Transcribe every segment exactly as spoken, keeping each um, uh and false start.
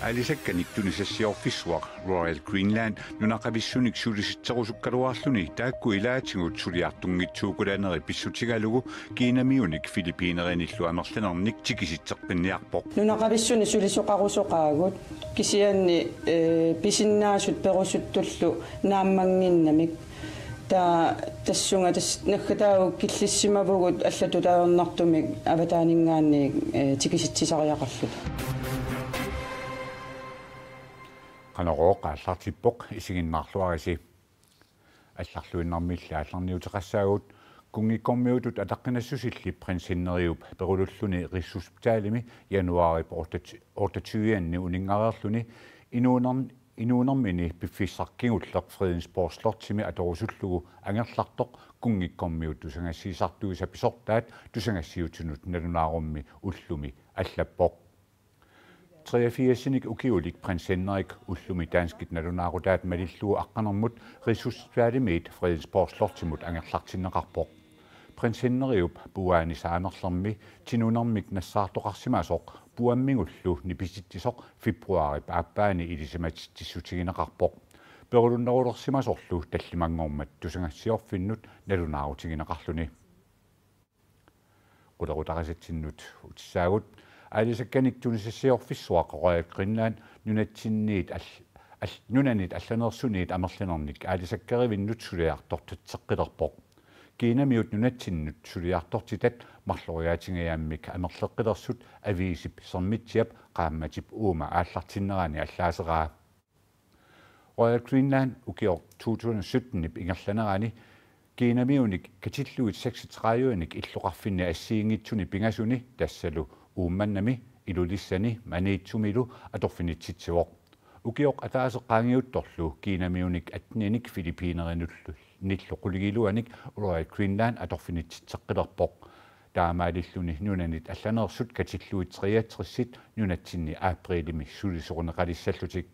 Aalisakkanik tunisassiorfissuaq Royal Greenland nunaqavissunik sulisitserusukkaluarluni taakku ilaatigut suliartunngitsuukulaneri pissutigalugu Kiinamiunik Filippinerinillu amerlanernik tikisitseqqinniarpoq. Nunaqavissunik sulisoqarusoqaagut kisianni, eh, pisinnaasut perusuttullu naammannginnamik. Taava tassunga tassa naggataavoq killissimavugut allatut ajornartumik avataaninngaanniit, eh, tikisitsisariaqarluta. Qanorooq aallartippoq, isiginnaarluarisi. Allarluinnarmilli aallarniuteqassaagut. Kunngikkormiutut ataqqinassusilli Prins Henriup perululluni Rigshospitalimi januaarip otteogtyve-anni uninngareerluni inuuner-, inuunermini piffissaq kingulleq Fredensborg Slottimi atorusullugu angerlartoq kunngikkormiut tusagassiisartuisa pisortaat tusagassiutinut nalunaarummi ullumi allappoq. Treogfirsinik ukiulik Prins Henrik ullumi danskit nalunaaqutaat malillugu aqqanermut Rigshospitalimiit Fredensborg Slottimut angerlartinneqarpoq. Prins Henriup puaani saamerlermi tinunermik nassaartoqarsimasoq puammigullu nipisitsisoq februaarip aappaani ilisimatitsissutigineqarpoq. Perulunnerulersimasorlu tallimanngormat tusagassiorfinnut nalunaarutigineqarluni. Qulequtarisatsinnut utissaagut. Aalisakkanik tunisassiorfissuaq Royal Greenland nunatsinniit all-, all-, nunanit allaneersuniit amerlanernik aalisakkerivinnut suliartortitseqqilerpoq. Kiinamiut nunatsinnut suliartortitat marloriaatingajammik amerleqqilersut aviisip Sermitsiap qaammatip uuma aallartinnerani allaaseraa. Royal Greenland ukioq to tusind sytten-ip ingerlanerani Kiinamiunik katillugit seksogtredive-nik illoqarfinni assigiinngitsuni pingasuni, tassalu Uummannami, Ilulissani Maniitsumilu, atorfinitsitsivoq. Ukioq ataaseq qaangiuttorlu Kiinamiunik atten-inik Filippinerinillu qulingiluanik Royal Greenland atorfinitsitseqqilerpoq. Taamaalilluni nunanit allaneersut katillugit treogtres-it nunatsinni aprilimi sulisoqarneqalissallutik.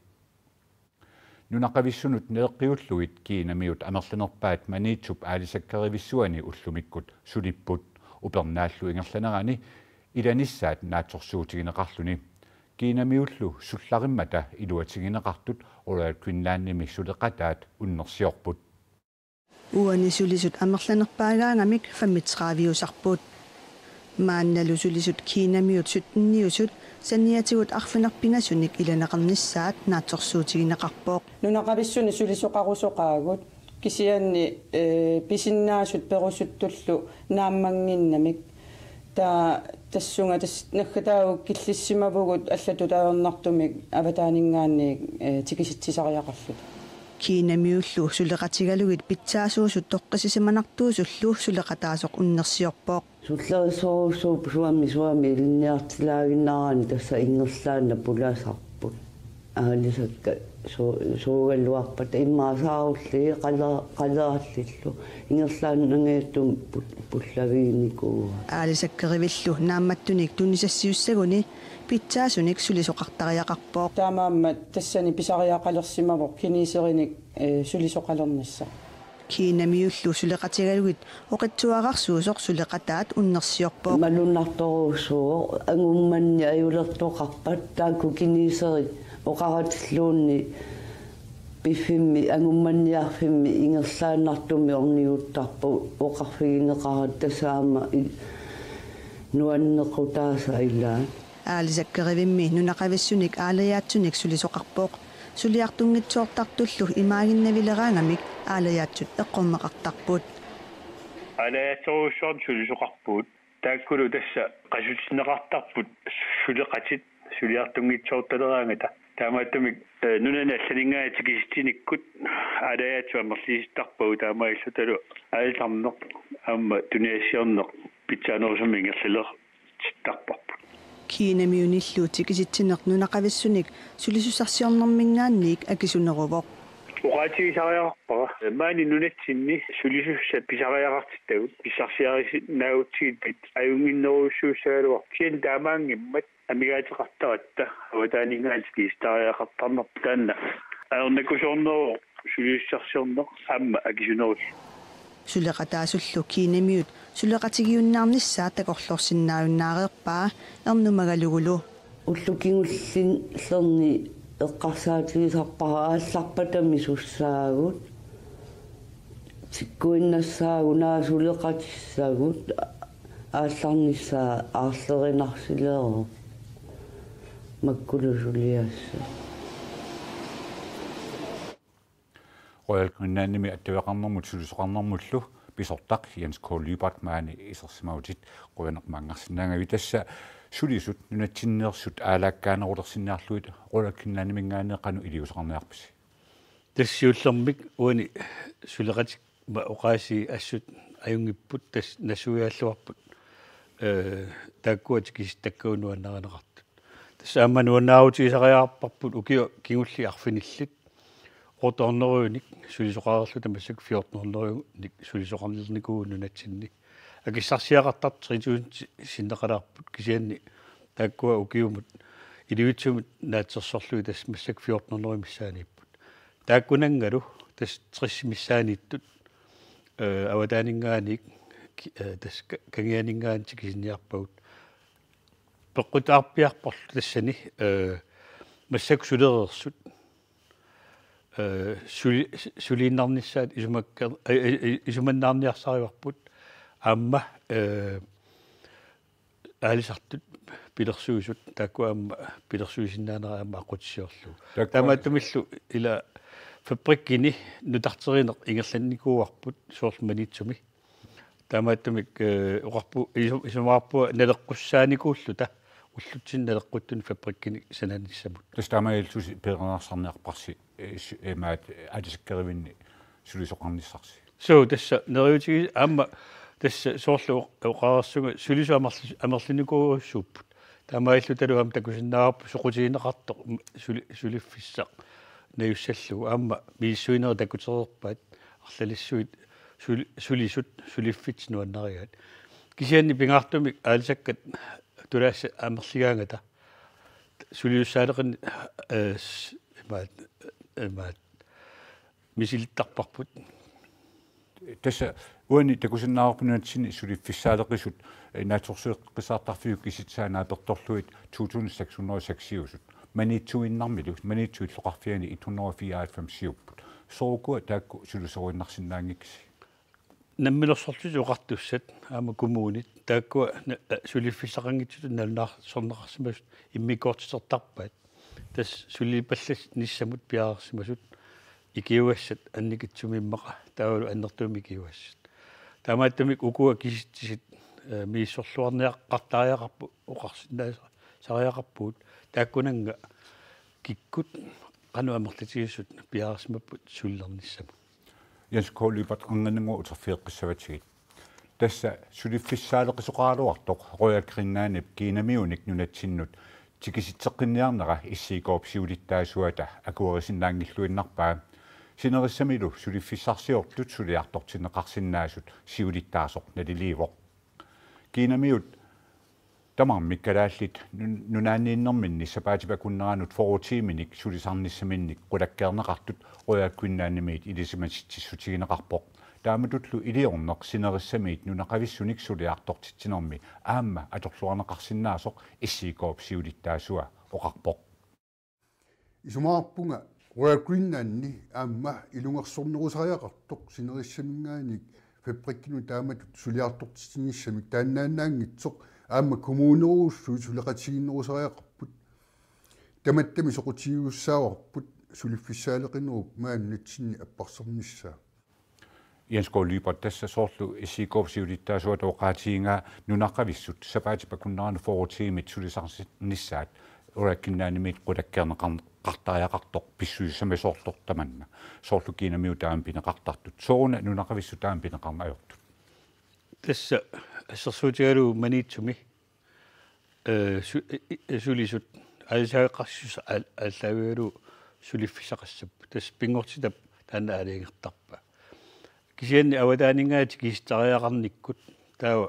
Nunaqavissunut naleqqiullugit Kiinamiut amerlanerpaat Maniitsup aalisakkerivissuani ullumikkut sulipput, upernaallu ingerlanerani ilanissaat naatsorsuutigineqarluni. Kiinamiullu sullarimmata iluatigineqartut Royal Greenlandimi suleqataat unnersiorput. Uani sulisut amerlanerpaagaangamik femogtredive-usarput. Maannalu sulisut Kiinamiut sytten-iusut saniatigut arfineq-pingasunik ilaneqarnissaat naatsorsuutigineqarpoq. Nunaqavissunik sulisoqarusoqaagut kisianni, eh, pisinnaasut perusuttullu naammannginnamik. Taava tassunga tassa naggataavoq killissimavugut allatut ajornartumik avataaninngaanniit, eh, tikisitsisariaqarluta. Kiinamiullu suleqatigalugit pitsaasuusut toqqissisimanartuusullu suleqataasoq unnersiorpoq. Sullerisorujussuupput suami suami ilinniartilaaginnaraanni, tassa ingerlaannaq pulasarput. Aalisakkat su-, suugaluarpata immaqa saarullugit qala-, qalaarlillu ingerlaannanngitsumik pul-, pullaviginikuuaat. Aalisakkerivillu naammattunik tunisassiussaguni pitsaasunik sulisoqartariaqarpoq. Taamaammat tassani pisariaqalersimavoq kineserinik, eh, sulisoqalernissaq. Kiinamiullu suleqatigalugit oqitsuararsuusoq suleqataat unnersiorpoq. Malunnartorujussuuvoq, angummanni ajulertoqarpat, taakku kineserit oqaratilluunniit piffimmi angummanniarfimmi ingerlaannartumik orniguttarput oqarfigineqaratta, taamaammat i-, nuannequtaasa ilaat. Aalisakkerivimmi nunaqavissunik aalajaatsunik sulisoqarpoq. Suliartunngitsoortartullu imaaginnavileraangamik aalajaatsut eqqorneqartarput. Aalajaatsorujussuarnik sulisoqarpugut. Taakkulu tassa qasutinneqartarput suleqatit suliartunngitsoortaleraangata. Taamaattumik, eh, nunani allaninngaanniit tikisitsinikkut aalajaatsut amerlisittarpagut, taamaalillutalu aalisarneq aamma tunisassiorneq pitsaanerusumik ingerlaler- tittarparput. Kiinamiunillu tikisitsineq nunaqavissunik sulisussarsiornerminngaanniit akisuneruvoq. Oqaatigisariaqarpara maani nunatsinni sulisussat pisariaqartittagut pissarsiarisinnaagutsigu ajunnginnerujussuussagaluarpoq. Kisianni taamaanngimmat amigaateqartaratta avataaninngaanniit tikisitariaqartarnerput, taanna ajornakusoorneruvoq sulisussarsiorneq aamma akisunerullugu. Suleqataasullu Kiinamiut suleqatigiunnaarnissaa takorloorsinnaajunnaarpaa ernumagalugulu. Ullut kingullerni eqqarsaatigisarpara aallarpata misussaagut, tikkuinnassaagut, naasuleqatissagut, aallarnissaa aarlerinarsileeroq makkulu suliassat. Royal Greenlandimi attaveqarnermut sulisoqarnermullu pisortaq Jens K. Lyberth maani isersimavutit, qujanaq maanngarsinnaagavit. Tassa sulisut nunatsinneersut aalaakkaanerulersinniarlugit Royal Greenlandiminngaanniit qanoq iliuuseqarniarpisi? Tassa siullermik uani suleqatikka oqaasii assut ajunngipput, tassa nassuiaalluarput, ee, taakkua tikisittakkagut nuannarineqartut. Tassa aamma nuannaarutigisariaqarparput ukiut kingulliit arfinillit otte hundrede-nik sulisoqareerluta massakkut fjorten hundrede-nik sulisoqarnikuuvugut nunatsinni. Akissarsiaqartartut tre tusind sinneqalaarput, kisianni taakkua ukiumut ilivitsumut naatsorsorlugit tassa massakkut fjorten hundrede missaaniipput. Taakkunanngalu tassa tres missaaniittut, ee, avataaninngaanniit, ki-, ee, tassa ka-, kangianinngaanniit tikisinniarpagut. Peqqutaarpiarporlu tassani, ee, massakkut sulereersut, ee, suli-, suliinnarnissaat isumakkar-, ee, ee, ee, isumannaarniarsarivarput, aamma, ee, aalisartut pilersuisut taakku aamma pilersuisinnaanerat aamma aqqutissiorlugu. Taakku taamaattumillu ila fabrikkini nutarterineq ingerlannikuuarput soorlu Maniitsumi. Taamaattumik, ee, oqarpu-, isu-, isumaqarpunga naleqqussaanikuulluta ullutsinni naleqquttunik fabrikkini sananissamut. Tassa taamaalillusi peerinarsarniarparsi, ee, su-, imaat aalisakkerivinni sulisoqarnissarsi. Suu, tassa neriuutigi-, aamma tassa soorlu oq-, oqareersunga sulisut amerli-, amerlinikuuarujussuupput. Taamaalillutalu aamma takusinnaavarput soqutigineqartoq, mm, suli-, suliffissaq najussallugu, aamma misissuinerit takutereerpaat, arlalissuit suli-, sulisut suliffitsik nuannarigaat. Kisianni pingaartumik aalisakkat tulaassaat amerligaangata sulisussaaleqin-, ee, s-, imaat, imaat misilittarparput. Tassa uani takusinnaavarput nunatsinni suliffissaaleqisut, ee, naatsorsueqqissaartarfiup kisitsaa naapertorlugit to tusind seks hundrede seksiusut. Maniitsuinnarmilu, Maniitsup illoqarfiani et hundrede og fireoghalvfemsiupput. Soorlu ukua taakku sulisoruinnarsinnaanngikkisi? Namminersorlutik Oqartussat aamma kommunit taakkua na-, suliffissaqanngitsutut nalunaarsorneqarsimasut immikkoortitertarpaat. Tassa sulipallanissamut piareersimasut ikiugassat annikitsumik immaqa taavalu annertuumik ikiugassat. Taamaattumik ukua kisitsisit, ee, misissorluarniaqartariaqarput oqarsinnaasariaqarpugut, taakkunannga kikkut qanoq amerlatigisut piareersimapput sulilernissamut. Jens K. Lyberth, anginnannguaq uterfigeqqissavatigit. Tassa suliffissaaleqisoqaraluartoq Royal Greenlandip Kiinamiunik nunatsinnut tikisitseqqinniarnera S I K-p siulittaasuata akuerisinnaanngilluinnarpaa. Sinerissamilu suliffissarsiortut suliartortinneqarsinnaasut siulittaasoq naliliivoq. Kiinamiut tamarmik kalaallit nun-, nunaanniinnerminni sapaatip akunneranut fyrre tiiminik sulisarnissaminnik qulakkeerneqartut Royal Greenlandimiit ilisimasitsissutigineqarpoq. Taamatullu iliorneq sinerissamiit nunaqavissunik suliartortitsinermi aamma atorluarneqarsinnaasoq S I K-p siulittaasua oqarpoq. Isumaqarpunga Royal Greenlandi aamma ilungersornerusariaqartoq sinerissaminngaanniit fabrikkinut taamatut suliartortitsinissamik taannaannaanngitsoq, aamma kommunerujussuit suleqatigiinnerusariaqarput. Tamattami soqutigiussaavarput suliffissaaleqinerup maani nunatsinni apparsernissaa. Jens K. Lyberth, tassa soorlu S I K-p siulittaasuata oqaatigigaa nunaqavissut sapaatip akunneranut fyrre tiimit sulisarnissaat Royal Greenlandimiit qulakkeerneqartariaqartoq pissusissamisoortoq tamanna. Soorlu Kiinamiut taama pineqartartut. Sooruna nunaqavissut taama pineqarneq ajortut? Tassa assersuutigalugu Maniitsumi ee, su-, i-, i-, sulisut aalisaagassasut aal-, aallaavigalugu suliffissaqassapput. Tassa pinngortitap taanna aalajangertarpaa. Kisianni avataaninngaanniit tikisitariaqarnikkut, taava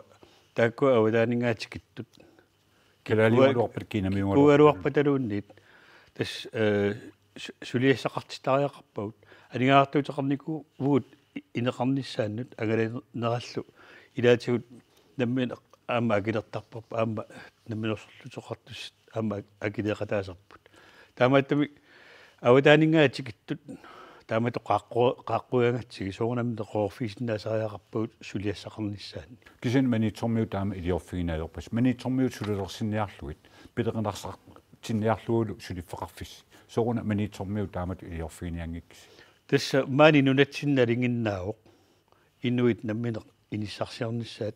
taakkua avataaninngaanniit tikittut. Kalaaliugaluarpat, Kiinamiugaluarpat. Kikkuugaluarpataluunniit. Tassa, ee, su-, suliassaqartitariaqarpagut. Aningaasartuuteqarnikuuvugut i-, ineqarnissaannut angalanerallu ilaatigut nammineq aamma akilertarparput, aamma Namminersorlutik Oqartussat aamma akiliiqataasarput. Taamaattumik avataaninngaanniit tikittut taamatut qaaqqu-, qaaqquigaangatsigit soorunami qaqorfigisinnaasariaqarpagut suliassaqarnissaannik. Kisianni Maniitsormiut taama iliorfiginiarpassi. Maniitsormiut sulilersinniarlugit, pileqinarsartinniarlugulu suliffeqarfissi. Sooruna Maniitsormiut taamatut iliorfiginianngikkussi? Tassa maani nunatsinni nalinginnaavoq inuit nammineq inissarsiornissaat,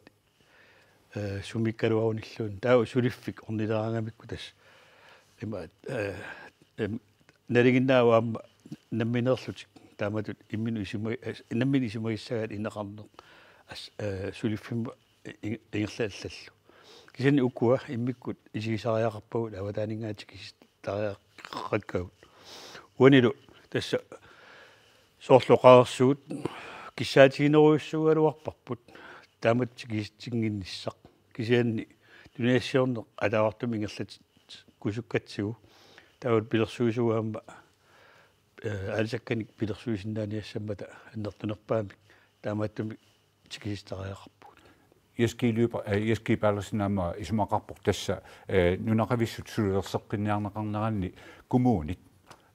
eh, sumiikkaluarunilluunniit. Taava suliffik ornileraangamikku tassa ima, eh, em, nalinginnaavoq aamma nammineerlutik taamatut imminut isuma-, eh, nammineq isumagissagaat ineqarneq as-, eh, suliffimmut i-, ingerlallallu. Kisianni ukua immikkut isigisariaqarpagut avataaninngaanniit tikisitariaqakkagut. Uanilu tassa soorlu oqareersugut kissaatiginerujussuugaluarparput taamatut tikisitsinnginnissaq. Kisianni tunisassiorneq ataavartumik ingerlatikkusukkatsigu taava pilersuisugut aamma, eh, aalisakkanik pilersuisinnaaniassammata annertunerpaamik taamaattumik tikisitariaqarpugut. Jess G. Lyberth, eh, Jess G. Berthelsen aamma isumaqarpoq tassa, eh, nunaqavissut sulilerseqqinniarneqarneranni kommunit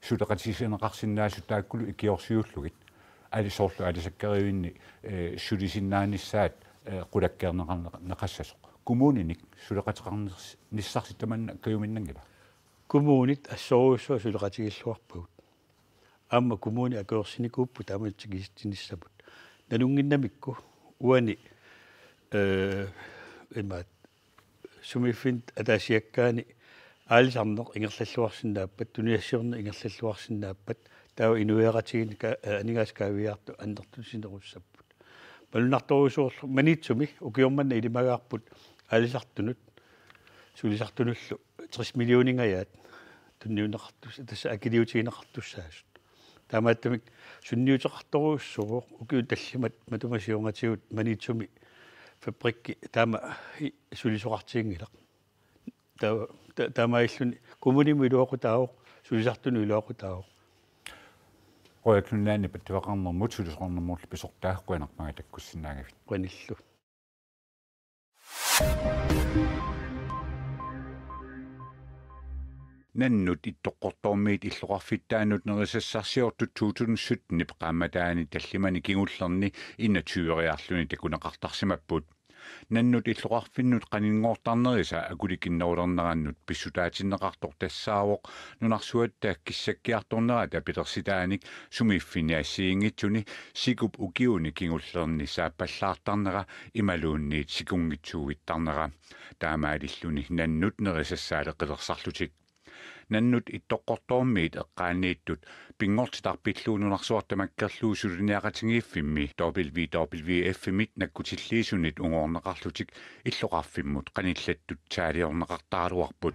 suleqatigineqarsinnaasut taakkulu ikiorsiullugit. Aali soorlu aalisakkarivinni, eh, sulisinnaanissaat, eh, qulakkeerneqarneqassasoq. Kommuninik suleqateqarnissarsi tamanna kajuminnanngila? Kommunit assorujussuaq suleqatigiilluarpagut. Aamma kommunit akuersinikuupput taamatut tikisitsinissamut. Nalunnginnamikku uani, eh, imaat, sumiiffinni ataasiakkaani aalisarneq ingerlalluarsinnaappat, tunisassiorneq ingerlalluarsinnaappat, taava inuiaqatigiinni ka-, eh, aningaasat kaaviiaartut annertusinerussapput. Malunnartorujussuulluni Maniitsumi ukioq manna ilimagaarput aalisartunut sulisartunullu tres millioningajaat tunniunneqartus-, tassa akiliutigineqartussaasut. Taamaattumik sunniuteqartorujussuuvoq ukiut tallimat matuma siornatigut Maniitsumi fabrikki taama i-, sulisoqartiginngilaq. Taava, ta-, taamaalilluni kommunimut iluaqutaavoq, sulisartunut iluaqutaavoq. Royal Greenlandip attaveqarnermut sulisoqarnermullu pisortaa qujanaq maanga takkussinnaagavit. Qujanillu. Nannut Ittoqqortoormiit illoqarfittaanut nerisassarsiortut to tusind syttenip qaammataani tallimani kingullerni enogtyveriarluni takuneqartarsimapput. Nannut illoqarfinnut qaninngortarnerisa akulikinnerulernerannut pissutaatinneqartoq tassaavoq nunarsuatta kissakkiartornerata pilersitaanik sumiiffinni assigiinngitsuni sikup ukiuni kingullerni saappallaartarnera imaluunniit sikunngitsuuittarnera. Taamaalilluni nannut nerisassaaleqilersarlutik. Nannut Ittoqqortoormiit eqqaaniittut pinngortitaq pillugu nunarsuaq tamakkerlugu suliniaqatigiiffimmi W W F-imit nakkutilliisunit ungoorneqarlutik illoqarfimmut qanillattut taaliorneqartaraluarput.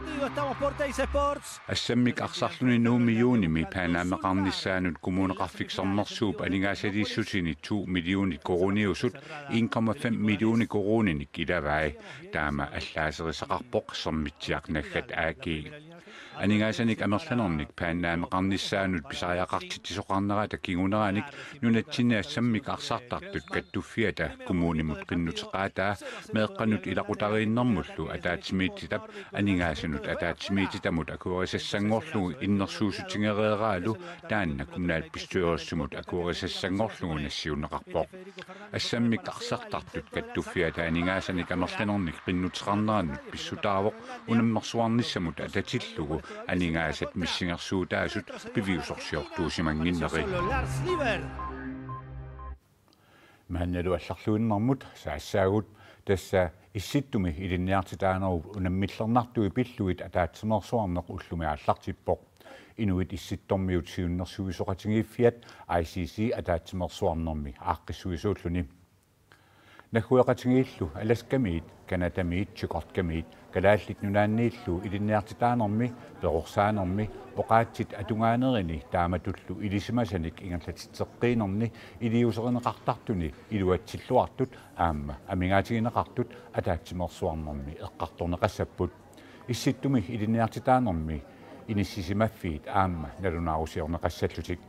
Partido, estamos por Teis Sports. Assammik arsarluni Nuummi juunimi Panaameqarnissaanut Kommuneqarfik Sermersuup aningaasaliissutini to millionit koruuniusut en komma fem millioner koruuninik ilavai. Taama allaaserisaqarpoq Sermitsiaq Naggat A G. Aningaasanik amerlanernik Panaameqarnissaanut pisariaqartitsisoqarnerata kinguneranik nunatsinni assammik arsartartut kattuffiata kommunimut qinnuteqaataa meeqqanut ilaqutariinnermullu ataatsimiititap aningaasanut ataatsimiititamut akuerisassanngorlugu innersuussutigereeraalu taanna kommunalbestyrelsimut akuerisassanngorlugu nassiunneqarpoq. Assammik arsartartut kattuffiata aningaasanik amerlanernik qinnuteqarnerannut pissutaavoq unammersuarnissamut atatillugu aningaasat missingersuutaasut piviusorsiortuusimannginneri. Maannalu allarluinnarmut saassaagut, tassa Issittumi ilinniartitaanerup unammillernartui pillugit ataatsimeersuarneq ullumi aallartippoq. Inuit Issittormiut siunnersuisoqatigiiffiat I C C ataatsimeersuarnermi aaqqissuisuulluni. Naggueqatigiillu Alaskamiit, Canadamiit, Chukotkamiit, Kalaallit Nunaanniillu ilinniartitaanermi, perorsaanermi, oqaatsit atugaanerini taamatullu ilisimasanik ingerlatitseqqiinerni iliuuserineqartartuni iluatsilluartut aamma amigaatigineqartut ataatsimeersuarnermi eqqartorneqassapput. Issittumi ilinniartitaanermi inissisimaffiit aamma nalunaarusiorneqassallutik.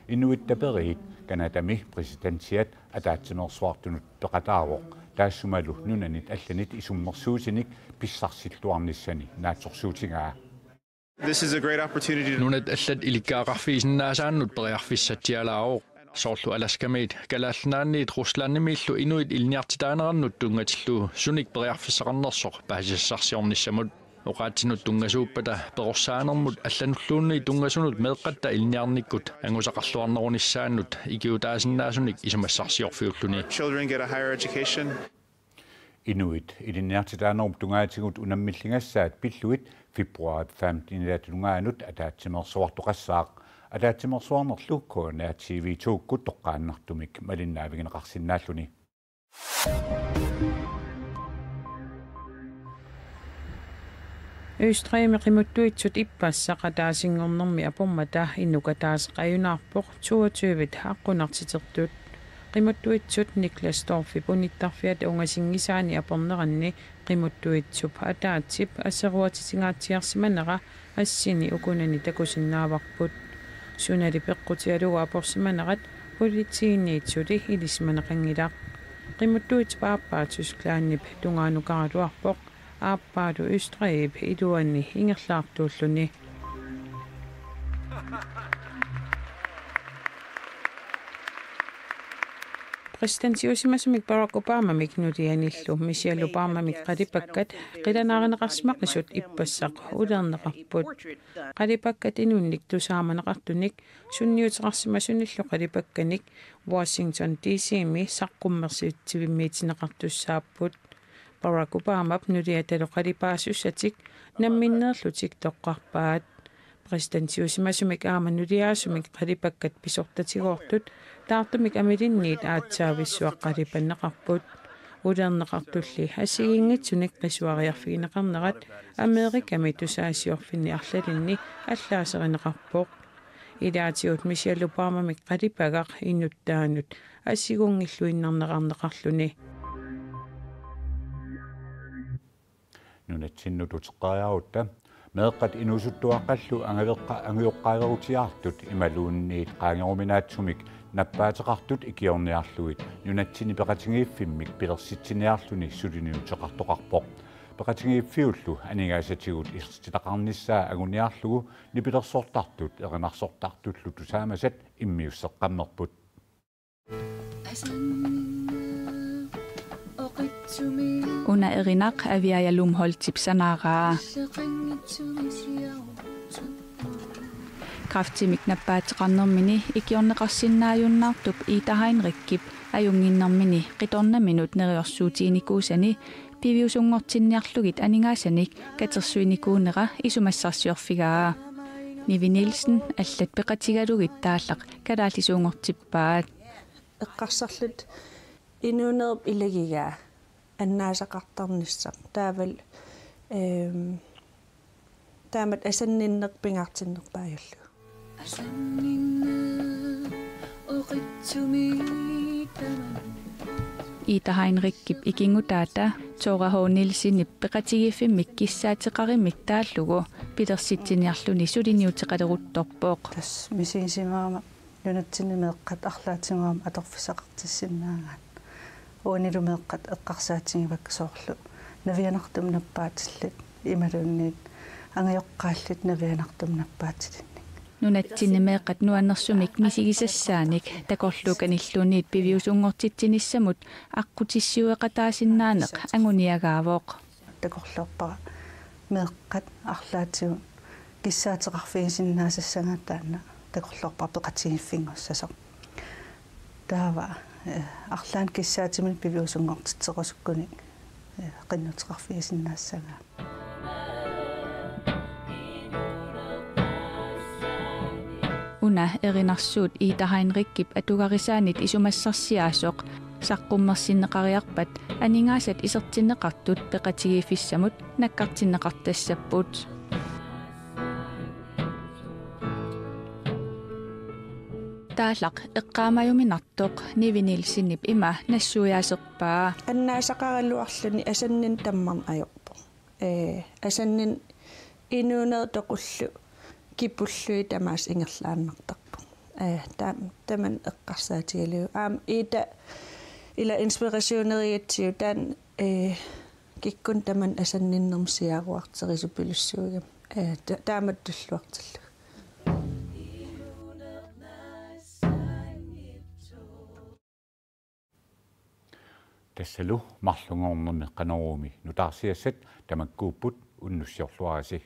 Inuit Taperiit Canadami præsidentiat ataatsimeersuartunut peqataavoq Taassumalu nunanit allanit isummersuutinik pissarsilluarnissani naatsorsuutigaa. This is a great opportunity to Nunat allat ilikkagaqarfigisinnaasaannut periarfissatsialaavoq. Soorlu Alaskamiit, Kalaallit Nunaanniit Ruslandimiillu inuit ilinniartitaanerannut tunngatillugu sunik periarfissaqarnersoq paasisassarsiornissamut. Oqaatsinut tunngasuuppata perorsaanermut allanulluunniit tunngasunut meeqqatta ilinniarnikkut angusaqarluarnerunissaannut ikiuutaasinnaasunik isumassarsiorfiulluni. Children get a higher education. Inuit ilinniartitaanerup tungaatigut unammilligassaat pillugit februaarip femteniata tungaanut ataatsimeersuartoqassaaq. Ataatsimeersuarnerlu K N R T V to-kkut toqqaannartumik malinnaavigineqarsinnaalluni. Østrigimi qimuttuitsut ippassaq ataasinngornermi apormata inuk ataaseq ajunaarpoq toogtyve aqqunartitertut. Qimuttuitsut Niklas Dorfip unittarfiata ungasinngisaani aporneranni qimuttuitsup ataatsip aseruatitungaatsiarsimanera assini ukunani takusinnaavarput. Sunali peqqutigalugu aporsimanerat politiiniit suli ilisimaneqanngilaq. Qimuttuitsup aappaa Tysklandip tungaanukaraluarpoq, aappaalu Østrigip iluani ingerlaartuulluni. Præsidentiusimasumik Barack Obamamik nulianillu Michelle Obamamik qalipakkat qilanaarineqarsimaqisut ippassaq ulerneqarput. Qalipakkat inunnik tusaamaneqartunik sunniuteqarsimasunillu qalipakkanik Washington D C-mi saqqummersitsivimmiitinneqartussaapput. Barack Obamap nuliatalu qalipaasussatik namminneerlutik toqqarpaat. Præsidentiusimasumik aamma nuliaasumik qalipakkat pisortatigoortut taartumik amilinniit aatsaavissuaq qalipanneqarput. Ulerneqartulli assigiinngitsunik qisuariarfigineqarnerat Amerikami tusaasiorfinni arlalinni allaaserineqarpoq. Ilaatigut Michelle Obamamik qalipagaq inuttaanut assiguunngilluinnarnerarneqarluni. Nunatsinnut uteqqeriarutta meeqqat inuusuttuaqqallu angaveqqa-, angajoqqaaverutsiartut imaluunniit qaangeruminaatsumik nappaateqartut ikiorniarlugit nunatsinni peqatigiiffimmik pilersitsiniarluni suliniuteqartoqarpoq. Peqatigiiffiullu aningaasatigut isertitaqarnissaa anguniarlugu nipilersortartut erinarsortartullu tusaamasat immiusseqqammerput. Una Erinaq Aviaja Lumholtip sanaaraa. Kræftimik nappaateqarnermini ikiorneqarsinnaajunnaartup Ida Heinrichip ajunnginnermini qitornaminut neriorsuutiginikuusani piviusunngortinniarlugit aningaasanik katersuinikuunera isumassarsiorfigaa. Nivi Nielsen allat peqatigalugit taallaq kalaallisuunngortippaat. Eqqarsarluta inuunerup ilagigaa annaasaqartarnissaq. Taavalu, ehm, taamatut asanninneq pingaartinnerpaajullugu. Ida Heinrichip ikinngutaata Thora H. Nielsenip peqatigiiffimmik kissaateqarnermik taallugu pilersitsiniarluni suliniuteqaleruttorpoq. Tassa misigisimagama nunatsinni meeqqat arlaatigut aamma atorfissaqartissinnaagaat. Uanilu meeqqat eqqarsaatigivakka soorlu navianartumik nappaatillit imaluunniit angajoqqaallit navianartumik nappaatilinnik. Nunatsinni meeqqat nuannersumik misigisassaanik takorluukanilluunniit piviusunngortitsinissamut aqqutissiueqataasinnaaneq anguniagaavoq. Takorloorpara meeqqat arlaatigut kissaateqarfigisinnaasassagaat taanna takorloorpara peqatigiiffinngussasoq. Taava, eh, arlaannik kissaatiminnik piviusunngortitserusukkunik, eh, qinnuteqarfigisinnaassagaat. Una erinarsuut Ida Heinrichip atugarisaanit isumassarsiaasoq saqqummersinneqariarpat aningaasat isertinneqartut peqatigiiffissamut nakkartinneqartassapput. Taallaq eqqaamajuminartoq Nivi Nielsenip ima nassuiaaserpaa. Annaasaqaraluarluni asanninneq tammarneq ajorpoq. Ee, asanninneq inuunerup toqullu kipullugit tamaasa ingerlaannartarpoq. Ee, ta-, tamanna eqqarsaatigalugu. Aamma Ida ila inspirationerigatsigu taanna, eh, kikkunnut tamanut asanninnermut siaaruarterisuppilussuugami. Eh, ta-, taamattulluartillugu. Tassalu marlunngornermi Qanoruumi nutaarsiassat tamakkuupput, unnussiorluarisi.